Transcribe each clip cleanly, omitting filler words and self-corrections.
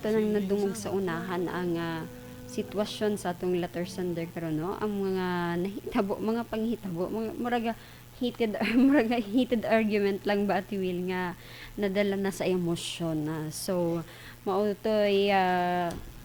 Ito nang nadungog sa unahan ang sitwasyon sa atong letter sender karon, no, ang mga nahitabo, mga panghitabo, mga muraga heated argument lang ba, Ate Will, nga nadala na sa emosyon na. So mao toy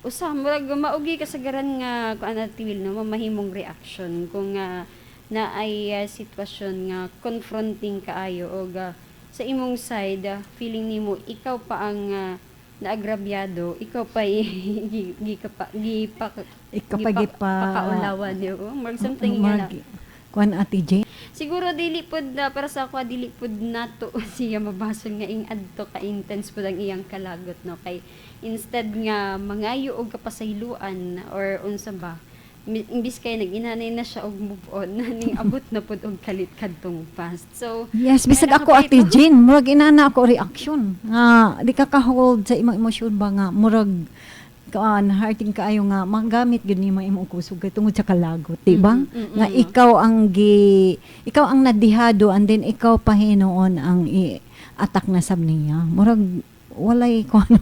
usa murag maugi kasagaran nga kuan, Ate Will, no, mamahimong reaction kung na ay sitwasyon nga confronting kaayo og sa imong side, feeling nimo ikaw pa ang naagrabyado, ikaw pa gi, gi, pa, gi, pa, Ikaw pa gipa pakaulawan niyo. Murag something nga na. Kuan, Ate Jane. Siguro dili pod na para sa ako, dili pod nato siya mabasol nga ing adto ka intense pod ang iyang kalagot, no, kay instead nga mangayo og kapasayloan or unsa ba, imbis kay nag-inanay na siya og move on, ning abot na pod og kalit kadtong past. So Yes, bisag ay, ako, Ate nakapait, no? Jane, murag inana ako reaction. Nga di ka ka-hold sa imong emosyon ba nga murag kaan hurting kaayo nga magamit gyud nimo imong kusog kay tungod sa kalagot, di ba? Mm-mm. Nga ikaw ang nadihado and then ikaw pa hinuon ang i-attack na sab niya. Murag walay kuan.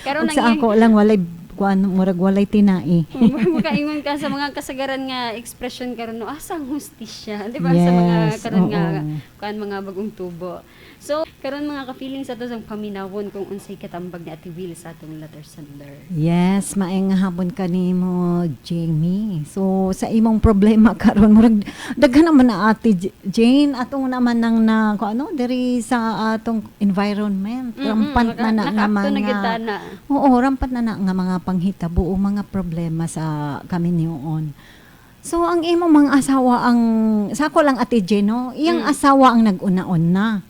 Karon Ug sa ang ako lang walay kuan, murag walay tinai. Makaingon ka sa mga kasagaran nga expression karon, no, asang hustisya, di ba, sa mga karon nga kuan, mga bagong tubo. So karon, mga ka-feelings, ato sang paminawon kung unsay katambag ni Ate Will sa atong letter sender. Yes, maayong hapon kanimo, Jamie. So sa imong problema karon, murag daghan naman na, Ate Jane, atong naman nang na kung ano diri sa atong environment. Rampant na na nga naka-up to na mga gyud ta na. Oo, rampant na na nga mga panghitabo o mga problema sa kami niyoon. So ang imong mga asawa ang sa ako lang, Ate Jane, no, iyang asawa ang nag-unaon na.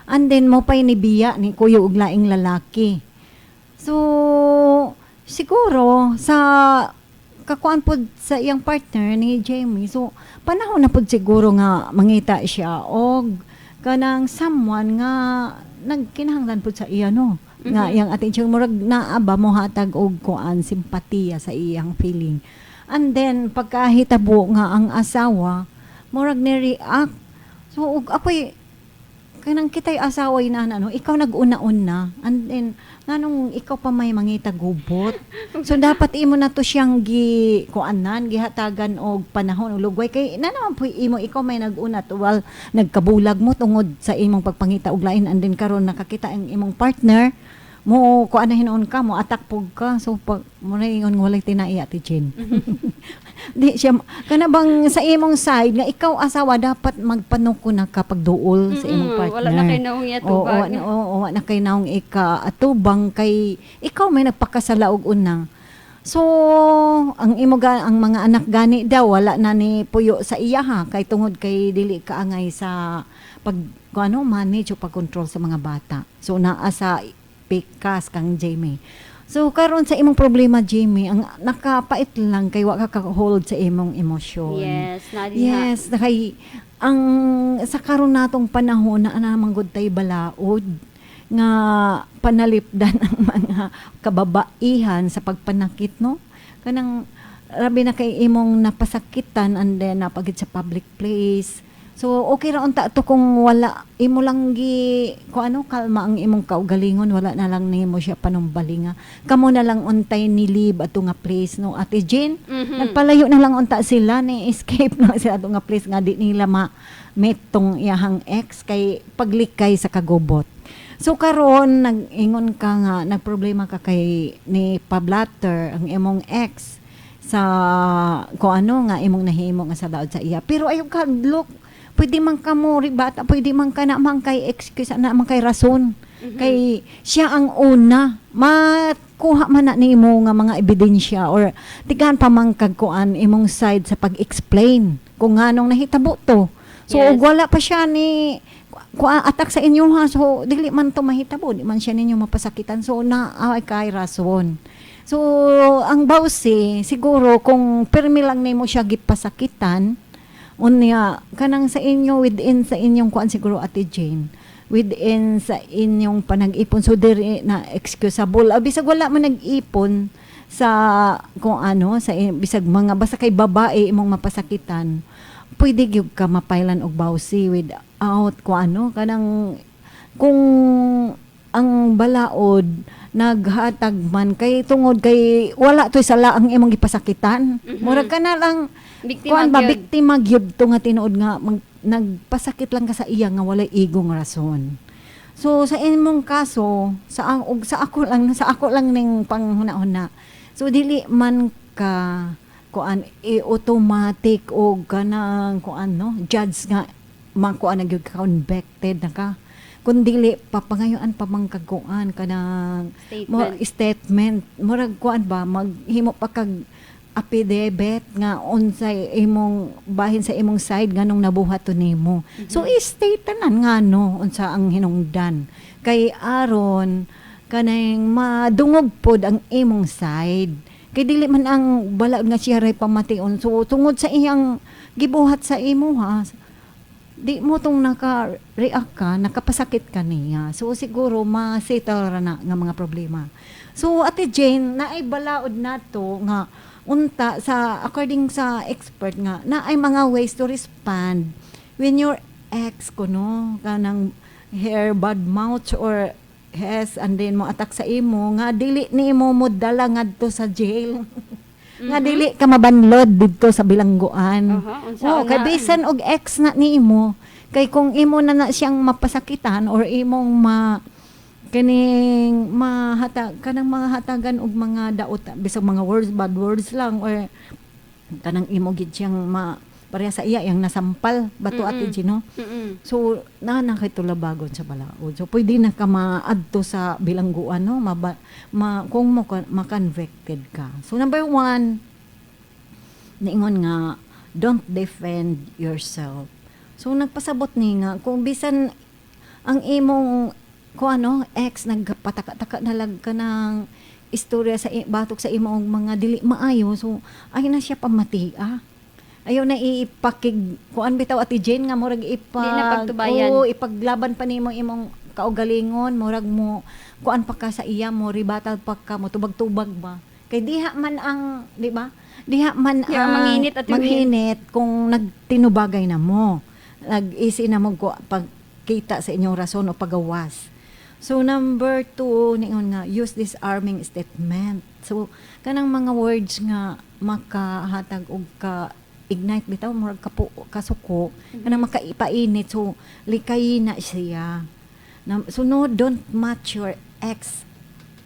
And then mo pa'y nibiya ni kuyo og laing lalaki. So siguro sa kakuan pod sa iyang partner ni Jamie. So panahon na pod siguro nga mangita siya og kanang someone nga nagkinahanglan pod sa iya, no, nga iyang attention, murag naa ba mo hatag og kuan, simpatiya sa iyang feeling. And then pagkahitabo nga ang asawa murag ni-react, so ug ako'y kanang kita'y asawa na ano, ikaw nag-una-una and then nganong ikaw pa may mangita gubot? So dapat imo na to siyang gi kuanan, gihatagan og panahon og lugway kay na naman po imo, ikaw may nag-una to. Well, nagkabulag mo tungod sa imong pagpangita og lain and then karon nakakita ang imong partner mo, kuan na hinuon ka mo, attack pug ka. So pag mo na ingon nga walay tinai, Ate Jen, di siya kana bang sa imong side nga ikaw asawa, dapat magpanuko na ka pagduol sa imong partner. Wala na kay naong Oo, iatubag. Oo, wa na kay naong ika atubang kay ikaw may nagpakasala og una. So, ang imo ga, ang mga anak gani daw wala na ni puyo sa iya ha, kay tungod kay dili ka angay sa pag kung ano manage o pag-control sa mga bata. So naa sa pikas kang Jamie. So karon sa imong problema, Jamie, ang nakapait lang kay wa ka ka-hold sa imong emosyon. Yes, na diha. Yes, na kay ang sa karon natong panahon na naman gud tay balaod nga panalipdan ang mga kababaihan sa pagpanakit, no, kanang rabi na kay imong napasakitan and then napagid sa public place. So okay ra unta to kung wala imo lang gi kung ano, kalma ang imong kaugalingon, wala na lang nimo siya panumbalinga, kamo na lang untay ni leave ato nga place, no, Ate Jane? Nagpalayo na lang unta sila, ni escape na sila ato nga place nga di nila ma meet tong iyahang ex kay paglikay sa kagubot. So karon nag-ingon ka nga nagproblema ka kay ni pablatter ang imong ex sa kung ano nga imong nahimo nga sa daod sa iya. Pero ayaw ka look, pwede man ka mo bata, pwede man ka na man kay excuse na man kay rason. Kay siya ang una, makuha man na nimo nga mga ebidensya or tigaan pa man kag kuan imong side sa pag-explain kung nganong nahitabo to. So ug wala pa siya ni kuan attack sa inyo ha, so dili man to mahitabo, di man siya ninyo mapasakitan. So na ay kay rason. So ang bawsi siguro kung pirmi lang nimo siya gipasakitan unya kanang sa inyo, within sa inyong kuan siguro, Ate Jane, within sa inyong panag-ipon, so diri na excusable. Ah, bisag wala man nag-ipon sa kung ano sa bisag mga basta kay babae imong mapasakitan, pwede gyud ka mapailan og bawsi without kung ano, kanang kung Ang balaod naghatag man kay tungod kay wala to'y sala ang imong gipasakitan. Murag ka na lang Biktima kuan ba, gyud. Biktima gyud to nga tinuod nga nagpasakit lang ka sa iya nga walay igong rason. So sa imong kaso, sa ang og sa ako lang ning panghuna-huna. So dili man ka kuan i-automatic og kanang kuan, no, judge nga makuan na gyud ka, convicted na ka. Kung dili papangayuan pa man kag kuan kanang mo Statement. Statement, murag kuan ba, maghimo pa kag affidavit nga unsay imong bahin sa imong side nganong nabuhat to nimo. So i-state tanan nga no unsa ang hinungdan kay aron kanang madungog pod ang imong side, kay dili man ang balaod nga siya ray pamation. So tungod sa iyang gibuhat sa imo ha, di mo tong naka-react ka, nakapasakit ka niya. So siguro ma-settle ra na nga mga problema. So Ate Jane, naay balaod nato nga unta sa according sa expert nga naay mga ways to respond when your ex kuno kanang hear bad mouth or has and then mo attack sa imo nga dili nimo mo dala ngadto sa jail, nga dili ka mabanlod didto sa bilangguan. Aha, unsa Oh, kay na? bisan og ex na nimo, kay kung imo na na siyang mapasakitan or imong ma kining mahata kanang mga hatagan og mga daot, bisag mga words, bad words lang, or kanang imo gid siyang ma pareha sa iya yang nasampal bato, Ate Gino. So na na kay tulabagon sa balaod. So pwede na ka maadto sa bilangguan, no, maba, ma, kung mo ma-convicted ka. So number one, niingon nga don't defend yourself. So nagpasabot ni nga kung bisan ang imong kung ano ex nagpataka-taka na lag ka ng istorya sa batok sa imong mga dili maayo, so ay na siya pamatia, ayaw na ipakig kuan bitaw, Ate Jane, nga murag ipa Di na pagtubayan. Oo, ipaglaban pa nimo imong kaugalingon, murag mo kuan pa ka sa iya, mo rebuttal pa ka, mo tubag-tubag ba, kay diha man ang, di ba, diha man Diha ang manginit, Ate Will. Manginit kung nagtinubagay na mo, nag-easy na mo pagkita sa inyong rason o pagawas. So number two, ningon nga use disarming statement. So kanang mga words nga makahatag og ka ignite bitaw, murag kapu, kasuko, kanang makaipainit, so likay na siya. Na, so no, don't match your ex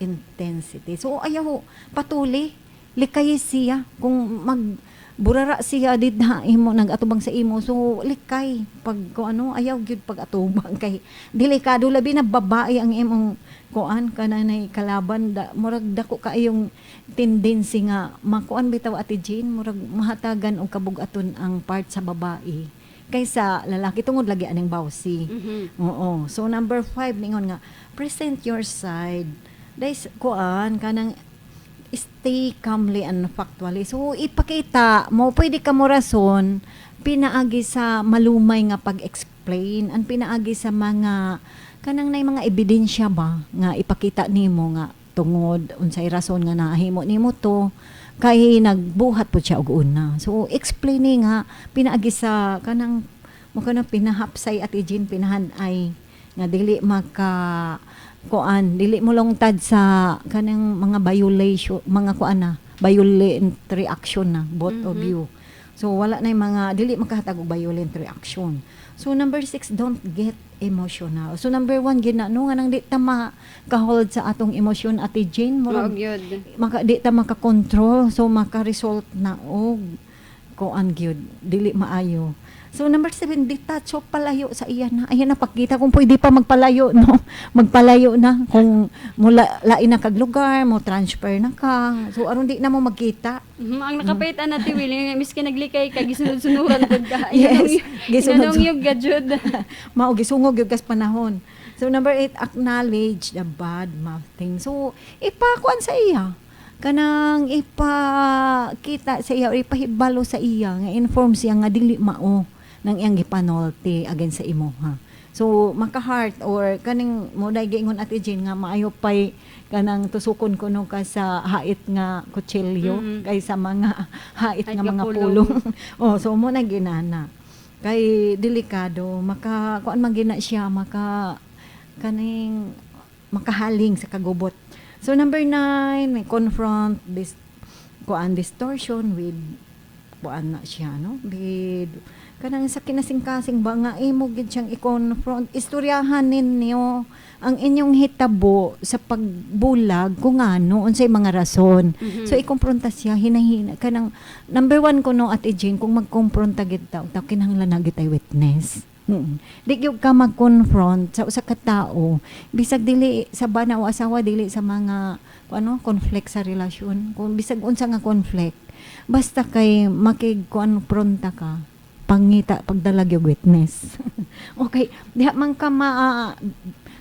intensity. So ayaw patuli, likay siya kung mag burara siya didha imo nagatubang sa imo, so likay pag kung ano, ayaw gyud pag atubang kay delikado, labi na babae ang imong kuan kananay kalaban da, murag dako kaayong tendency nga makuan bitaw, Ate Jane, murag mahatagan og kabug-aton ang part sa babae kaysa lalaki tungod lagi aning bawsi. Oo. So number five, ningon nga present your side. Dahil kuan kanang stay calmly and factually. So ipakita mo pwede ka mo rason pinaagi sa malumay nga pag-explain, ang pinaagi sa mga kanang nay mga ebidensya ba nga ipakita nimo nga tungod unsay rason nga nahimo nimo to kay nagbuhat po siya og una. So explaining nga pinaagi sa kanang mo kanang pinahapsay, Ate Jean, pinahanay nga dili maka kuan, dili mo lungtad sa kanang mga violation, mga kuan na violent reaction na both of you. So wala na yung mga dili makahatag og violent reaction. So number six, don't get emotional. So number one gina no nga nang di ta maka-hold sa atong emosyon, Ate Jane, Mao murag gyud. Maka di ta maka-control, so maka-result na og kuan gyud, dili maayo. So number seven, detach. So palayo sa iya na. Ayan na pakita kung pwede pa magpalayo, no, magpalayo na kung mula lain na kag lugar mo, transfer na ka, so aron di na mo magkita. Ang nakapait ana, Ate Willie, nga miski naglikay ka, gisunod-sunuran pud ka. Yes, gisunod- Inanong yung gadyod. Mao gisungog gyud kas panahon. So number eight, acknowledge the bad mouthing. So ipakuan sa iya, kanang ipakita sa iya or ipahibalo sa iya nga inform siya nga dili mao nang iyang gipanulti against sa imo ha. So maka-heart or kaning mo dai giingon, Ate Jane, nga maayo pay kanang tusukon kuno ka sa hait nga kutsilyo kaysa mga hait Hait nga nga mga pulong. pulong. Oh, so mo na ginana. Kay delikado, maka kuan man gina siya, maka kaning makahaling sa kagubot. So number 9, may confront this kuan distortion with kuan na siya, no, with kanang sa kinasingkasing ba nga imo gid siyang i-confront, istoryahan ninyo ang inyong hitabo sa pagbulag, kung ano, unsay mga rason. So ikompronta siya hinahina. Kanang number 1 ko, no, Ate Jane, kung magkompronta gid ta, ta kinahanglan na gid tay witness. Di gyud ka mag-confront sa usa ka tawo bisag dili sa bana o asawa, dili sa mga kung ano conflict sa relasyon, kung bisag unsa nga conflict, basta kay makig-confronta ka, pangita pagdalag yung witness. Okay, diha man ka ma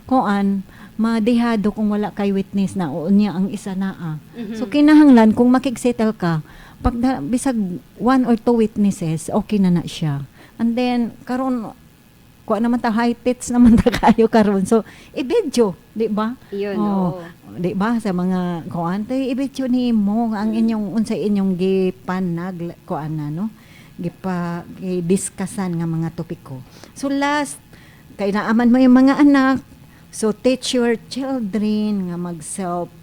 kuan madihado kung wala kay witness na o niya ang isa naa. So kinahanglan kung makig-settle ka, pag bisag one or two witnesses, okay na na siya. And then karon kuha naman ta, high tits naman ta kayo karon, so i-video, di ba? Yun, Oh, oo. di ba sa mga kuan tay, i-video nimo ang inyong unsay inyong gipanag kuan na, no, gipa gi-discussan nga mga topiko. So last, kay naaman mo yung mga anak, so teach your children nga mag self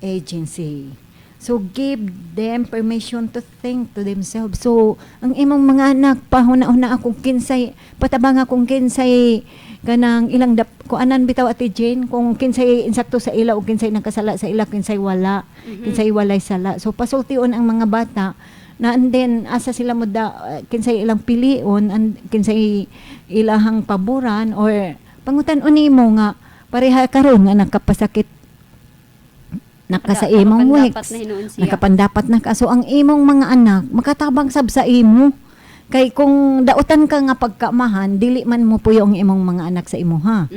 agency. So give them permission to think to themselves. So ang imong mga anak, pahuna-huna akong kinsay patabang akong kinsay kanang ilang dap kuanan bitaw, Ate Jane, kung kinsay insakto sa ila o kinsay nakasala sa ila, kinsay wala, kinsay walay sala. So pasultion ang mga bata na, and then asa sila mo da, kinsay ilang pilion and kinsay ilahang paboran, or pangutan nimo nga pareha karon nga nakapasakit naka sa imong Nakapandapat weeks. Na hinuon siya. Nakapandapat na ka. So ang imong mga anak makatabang sab sa imo. Kay kung dautan ka nga pagkaamahan, dili man mo puyo ang imong mga anak sa imo ha.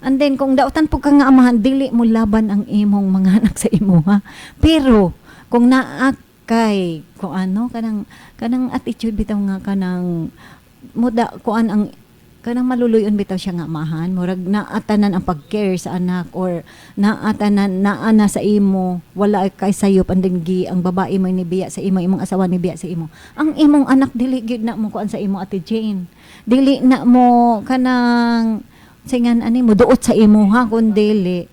And then kung dautan po ka nga amahan, dili mo laban ang imong mga anak sa imo ha. Pero kung naa kay kung ano kanang kanang attitude bitaw nga kanang muda kuan ang kanang maluluyon bitaw siya nga amahan, murag naatanan ang pag-care sa anak or naatanan naa na sa imo, wala kay sayop, and then gi ang babae mo nibiya sa imo, imong asawa nibiya sa imo, ang imong anak dili gyud na mo kuan sa imo, Ate Jane, dili na mo kanang singan ani mo duot sa imo ha. Kung dili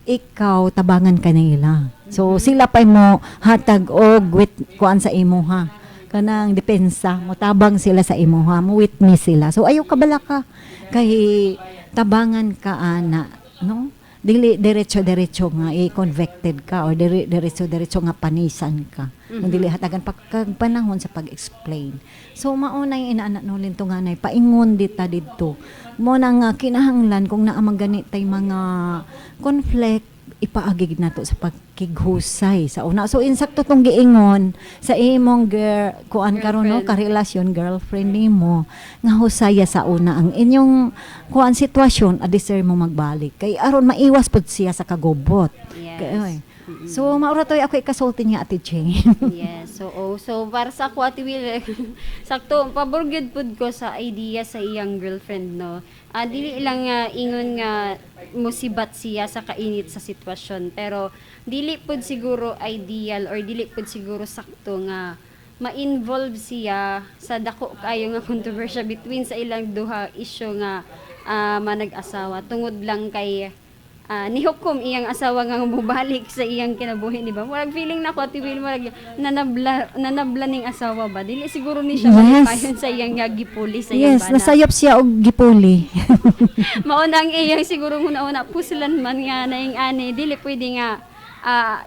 ikaw tabangan kanila, so sila pay mo hatag og wit kuan sa imo ha, kanang depensa, mo tabang sila sa imo ha, mo witness sila. So ayaw ka balaka kay tabangan ka ana, no, dili diretso diretso nga i-convicted ka or dili diretso diretso nga panisan ka. Kung dili hatagan pa kag panahon sa pag-explain. So mao na yung inaana no lintunganay paingon dita didto mo na nga kinahanglan kung naa man gani tay mga conflict, ipaagig nato sa pagkighusay sa una. So insakto tong giingon sa imong girl kuan karon, no, Girlfriend. Karelasyon, girlfriend nimo nga husaya sa una ang inyong kuan sitwasyon, adi sir mo magbalik kay aron maiwas pud siya sa kagubot. Yes. Kay, oy. So maura toy ako ikasulti niya, Ate Jane. Yes. So, oh, so para sa ako, Ate Will, sakto, pabor gyud pud ko sa idea sa iyang girlfriend, no. Ah, dili lang nga ingon nga musibat siya sa kainit sa sitwasyon, pero dili pud siguro ideal or dili pud siguro sakto nga ma-involve siya sa dako kayo nga kontrobersya between sa ilang duha issue nga manag-asawa tungod lang kay nihukom iyang asawa nga mubalik sa iyang kinabuhi, di ba? Murag feeling na ko, Ate Will, murag nanabla nanabla ning asawa ba, dili siguro ni siya malipayon sa iyang nga gipuli sa iyang Yes, bana. Nasayop siya og gipuli. Mao na ang iyang siguro una-una puslan man nga naing ani dili pwede nga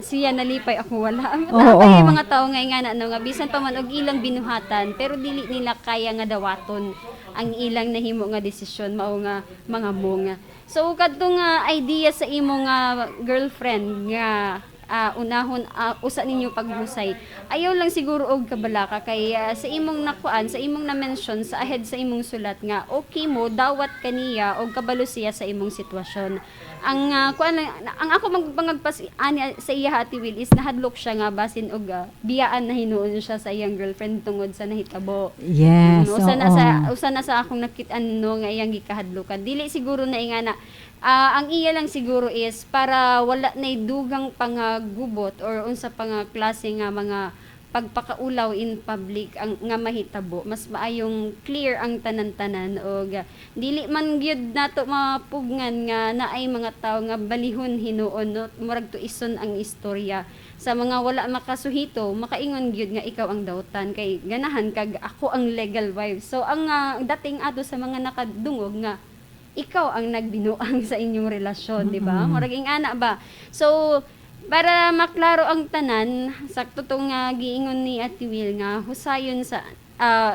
siya nalipay, ako wala. Kaya mga tao nga ingana, no, nga bisan pa man og ilang binuhatan pero dili nila kaya nga dawaton ang ilang nahimo nga desisyon, mao nga mga munga. So kadto nga idea sa imo nga girlfriend nga unahon usa ninyo paghusay. Ayaw lang siguro og kabalaka kay sa imong nakuan, sa imong na-mention sa ahead sa imong sulat nga okay mo dawat kaniya og kabalo siya sa imong sitwasyon. Ang kuan lang ang ako magpangagpas ani sa iya, Ate Will, is nahadlok siya nga basin og biyaan na hinuon siya sa iyang girlfriend tungod sa nahitabo. Usa na sa usa na sa akong nakit-an, no, nga iyang gikahadlokan. Dili siguro na ingana. Ang iya lang siguro is para wala na dugang pangagubot or unsa pa nga klase nga mga Pagpakaulaw in public ang nga mahitabo, mas maayong clear ang tanan-tanan og dili man gyud nato mapugngan nga naay mga tawo nga balihon hinuon, no? Murag tuison ang istorya sa mga wala makasuhito, makaingon gyud nga ikaw ang dautan kay ganahan kag ako ang legal wife. So ang dating ato sa mga nakadungog nga ikaw ang nagbinuang sa inyong relasyon, di ba? Murag ingana ba? So para maklaro ang tanan, sakto tong nga giingon ni Ate Will nga husayon sa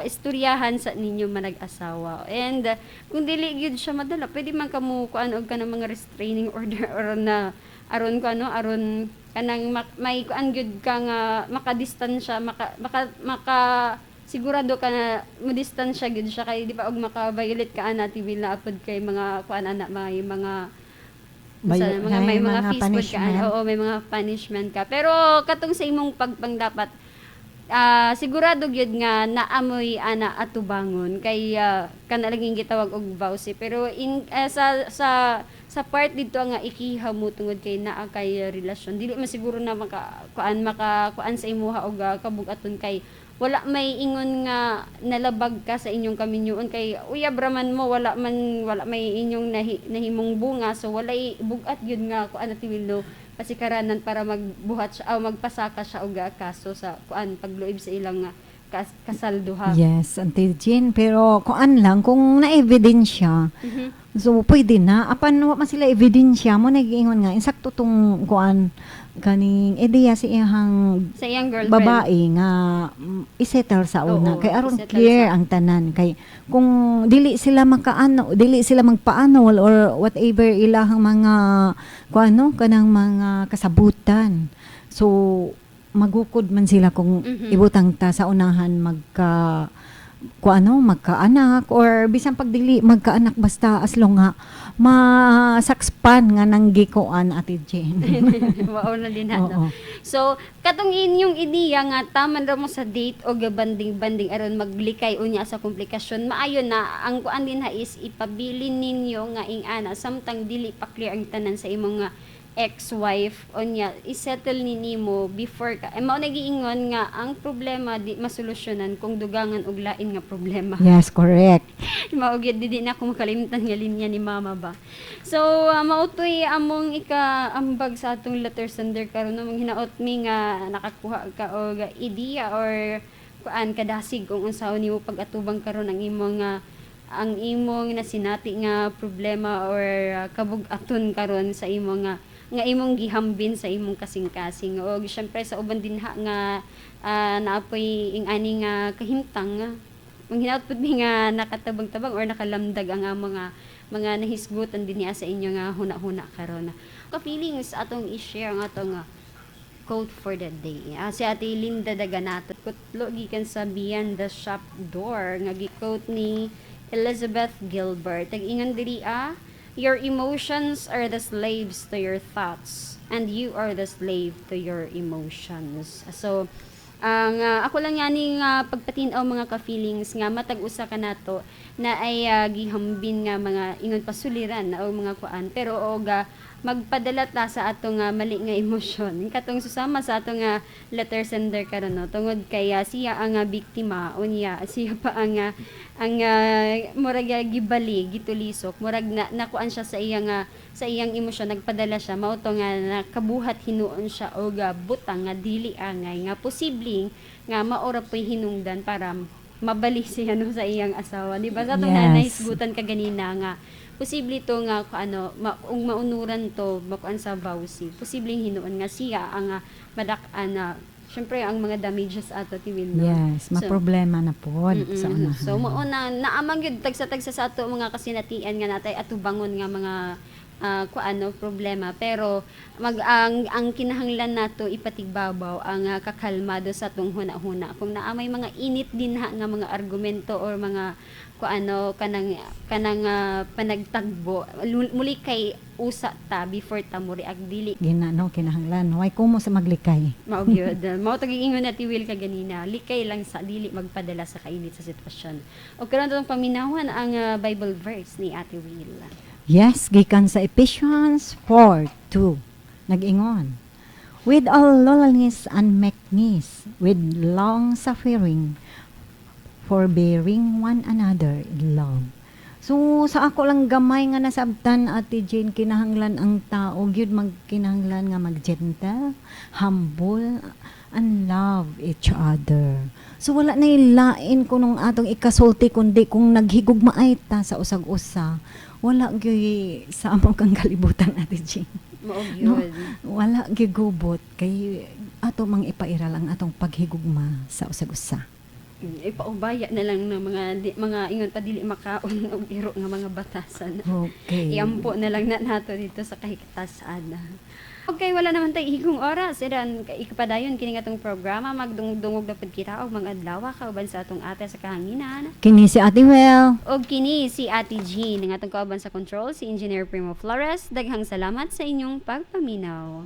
istoryahan sa ninyo manag-asawa. And kung dili gyud siya madala, pwede man kamo kuan og kanang mga restraining order or na aron ko ano, aron kanang may kuan gyud ka nga makadistansya, maka maka, maka sigurado ka na mo distansya gyud siya kay di ba og maka-violate ka ana, Ate Will, na apod kay mga kuan ana, may mga sa mga may mga mga fees pod ka, punishment. Oo, may mga punishment ka. Pero katong sa imong pagpang dapat sigurado gyud nga naamoy ana atubangon kay kana laging gitawag og VAWC. Pero in sa part dito nga ikiha mo tungod kay naa kay relasyon, dili man siguro na maka kuan sa imuha og kabug-aton kay wala may ingon nga nalabag ka sa inyong kaminyoon kay uyab ra man mo, wala man, wala may inyong nahimong bunga. So walay bug-at gyud nga kuan na tiwilo pasikaranan para magbuhat siya o magpasaka siya og kaso sa kuan pagluib sa ilang kasalduha. Yes, Auntie Jean. Pero kuan lang, kung na-ebidensya, so pwede na. Apan wa man sila ebidensya mo nagiingon nga insakto tong kuan kaning ideya si iyang sa iyang girlfriend. Babae nga isettle sa una Oo, kay aron isettle clear ang tanan, kay kung dili sila makaano, dili sila magpaanol or whatever ilahang mga kuano kanang mga kasabutan, so magukod man sila kung ibutang ta sa unahan magka kuano, magkaanak or bisan pagdili magkaanak, basta as long nga masakspan nga nanggikuan, Ate Jen. Mao na din na, no? Oo. So, katong inyong ideya nga taman ra mo sa date o banding-banding aron maglikay unya sa komplikasyon, maayo na. Ang kuan din ha is ipabilin ninyo nga ing-ana samtang dili pa clear ang tanan sa imong nga ex-wife. Unya isettle ni nimo before ka eh, mao nagiingon nga ang problema di masolusyonan kung dugangan og lain nga problema. Yes, correct. Mao gyud, di na ako makalimtan nga linya ni Mama ba. So mao to'y among ikaambag sa atong letter sender karon, no, hinaot mi nga nakakuha ka og ideya or kuan kadasig kung unsaon nimo pag-atubang karon ang imong nasinati nga problema or kabug-aton karon sa imong nga imong gihambin sa imong kasing-kasing. Og syempre sa uban dinha nga naapoy ing-ani nga kahimtang, manghinaot pud mi nga nakatabang-tabang or nakalamdag ang mga nahisgutan dinhi sa inyo nga huna-huna karon. Ka-feelings, atong i-share ang atong quote for the day. Si Ate Linda Daganato, kutlo gikan sa Beyond the Shop Door nga gi-quote ni Elizabeth Gilbert. Tag-ingon diri "Your emotions are the slaves to your thoughts and you are the slave to your emotions." So, ang ako lang yani nga pagpatin-aw, mga ka-feelings, nga matag usa ka nato na ay gihambin nga mga ingon pasuliran o mga kuan, pero og magpadala ta sa atong mali nga emosyon katong susama sa atong letter sender karon, no, tungod kay siya ang biktima, unya siya pa ang murag gibali, gitulisok, murag na nakuan siya sa iyang emosyon, nagpadala siya. Mao to nga nakabuhat hinuon siya og butang nga dili angay nga posibleng nga maora po'y hinungdan para mabali siya, no, sa iyang asawa, di ba, sa atong nahisgutan kaganina nga posible to nga kung ano kung maunuran to makuan sa VAWC, posibleng hinuon nga siya ang madak-an na syempre ang mga damages ato ti Will, no? Yes, So, maproblema na pod sa unahan. So mao na naamang gyud tagsa-tagsa sa ato mga kasinatian nga natay atubangon nga mga kuano problema, pero mag ang kinahanglan nato ipatigbabaw ang kakalmado sa atong huna-huna kung naa may mga init din ha nga mga argumento or mga kuano kanang kanang panagtagbo. Muli kay usa ta before ta mo react, dili Gina no kinahanglan way kumo sa maglikay. Mao gyud. Mao to giingon na ti Will kaganina. Likay lang sa dili magpadala sa kainit sa sitwasyon. O karon atong paminawan ang Bible verse ni Ate Will. Yes, gikan sa Ephesians 4:2. Nag-ingon. With all lowliness and meekness, with long suffering, forbearing one another in love. So sa ako lang gamay nga nasabtan, Ate Jane, kinahanglan ang tao gyud magkinahanglan nga mag-gentle, humble, and love each other. So wala na lain kunong atong ikasulti kundi kung naghigugmaay ta sa usag-usa, wala gyud sa among kang kalibutan, Ate Jane. Mao No? gyud. Wala gyud gubot kay ato mang ipairal ang atong paghigugma sa usag-usa. Ipaubaya na lang ng mga di, mga ingon pa dili makaon og iro nga mga batasan. Iampo na lang na nato dito sa kahigtas-an. Okay, wala naman tayo igong oras. Iran, ikapadayon kini nga atong programa, magdungdungog na pud kita og mga adlaw kauban sa atong ate sa kahanginan. Kini si Ate Well. Og kini si Ate Jean, ang atong kauban sa control si Engineer Primo Flores. Daghang salamat sa inyong pagpaminaw.